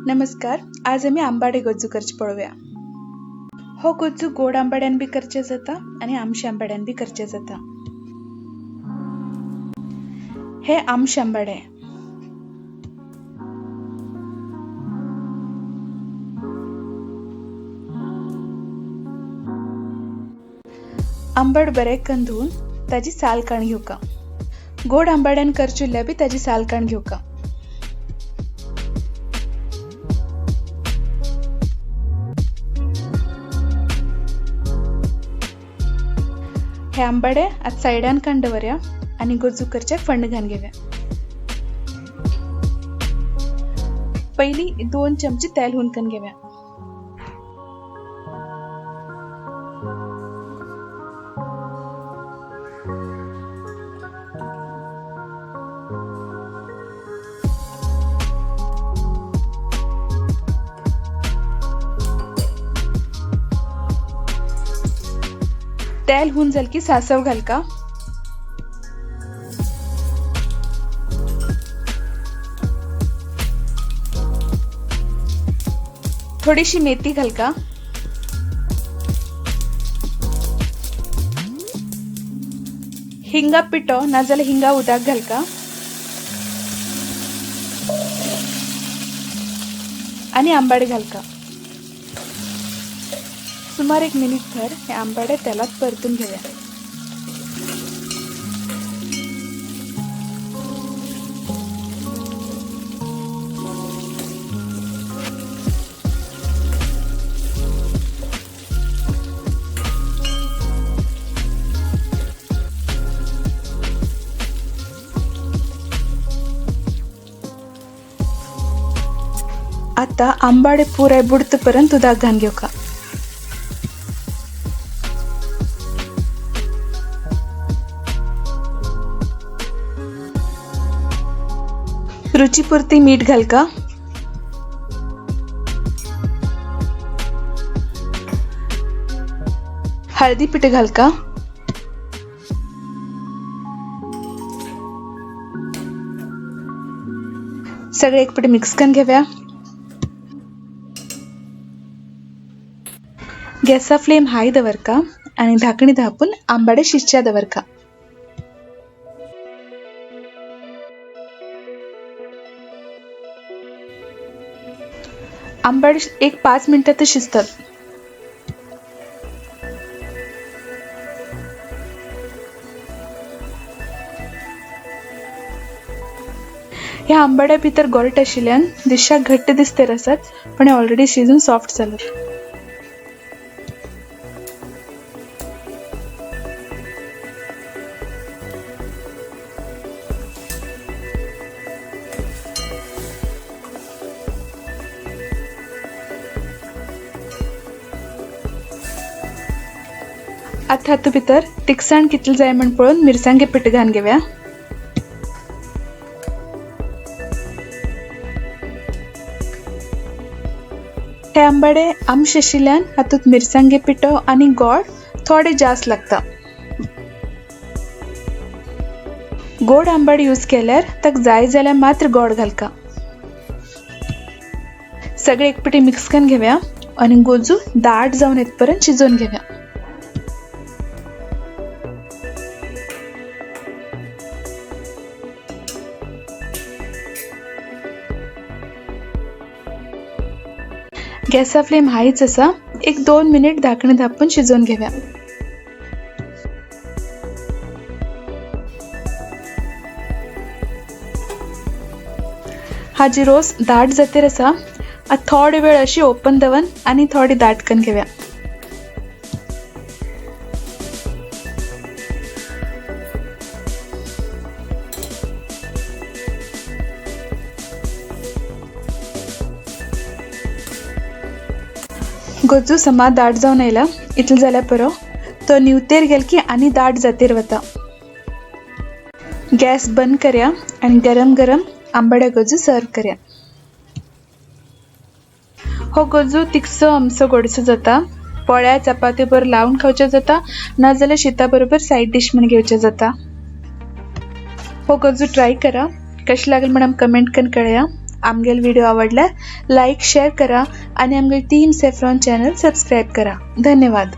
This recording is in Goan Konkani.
नमस्कार, आज आमी आंबाडे गोज्जू करचे पळोवया। हो गोज्जू गोड आंबाड्यान बी करचे जाता आनी आमशे आंबाड्यान बी करचे जाता। हे आमशे आंबाडे आंबट बरे करून धुवन ताजी साल काडून घेवका। गोड आंबाड्यान करचे उरल्यार बी ताजी साल काडून घेवका। हे आंबाडे आतां सायडान काडून दवरया आनी गोज्जू करच्याक फण्ण घालून घेवया। पयलीं 2 चमचे तेल हून करून घेवया। तेल हून जाल की सासव घालका। थोडीशी मेथी घालका। हिंगा पिठो ना जाल्यार हिंगा उदक घालका आनी आंबाडे घालका। सुमार 1 मिनिट भर हे आंबाडे तेलात परतून घेऊया। आता आंबाडे पुराय बुडतपर्यंत उदक घालून घेवका। रुचीपुरती मीठ घालका। हळदी पीठ घालका। सगळे एकपट मिक्स करून घेऊया। गॅसा फ्लेम हाय दवरका आणि धाकणी धापून आंबाडे शिजच्या दवरका। आंबाडे एक 5 मिनिटात शिजतात। ह्या आंबाड्या भितर गोरट आशिल्ल्यान दिश्याक घट्ट दिसते आसत, पण ऑलरेडी शिजून सॉफ्ट जालात। आता हातूंत भितर तिखसाण कितली जाय म्हण पळोवन मिरसांगे पीठ घालून घेवया। हे आंबाडे आमशे आशिल्ल्यान हातूंत मिरसांगे पिठो आनी गोड थोडे जास्त लागता। गोड आंबाडे यूज केल्यार ताका जाय जाल्यार मात्र गोड घालका। सगळे एकपटी मिक्स करून घेवया आनी गोजू दाट जावन येतपर्यंत शिजोवन घेवया। गॅसा फ्लेम हायच आसा। एक 2 मिनिट धाकणे धापून शिजोवन घेवया। हाजी रोस दाट जातेर आसा। आतां थोडे वेळ अशी ओपन दवर आनी थोडी दाट करून घेवया। गोज्जू समा दाट जावन आयला इतलें जाल्यार पुरो। तो निवतेर गेल की आनी दाट जातेर वता। गॅस बंद करया आनी गरम गरम आंबाड्या गोज्जू सर्व करया। हो गोज्जू तिखसो आमचो गोडसो जाता। पोळ्या चपाती बरोबर लावन खावचें जाता, ना जाल्यार शिता बरोबर सायड डीश म्हण घेवचें जाता। हो गोज्जू ट्राय करा, कशें लागलें म्हण आमकां कमेंट करून कळया। आमगेलो व्हिडिओ आवडल्यार लायक, शेअर करा आनी आमगेले टीम सॅफ्रॉन चॅनल सबस्क्रायब करा. धन्यवाद.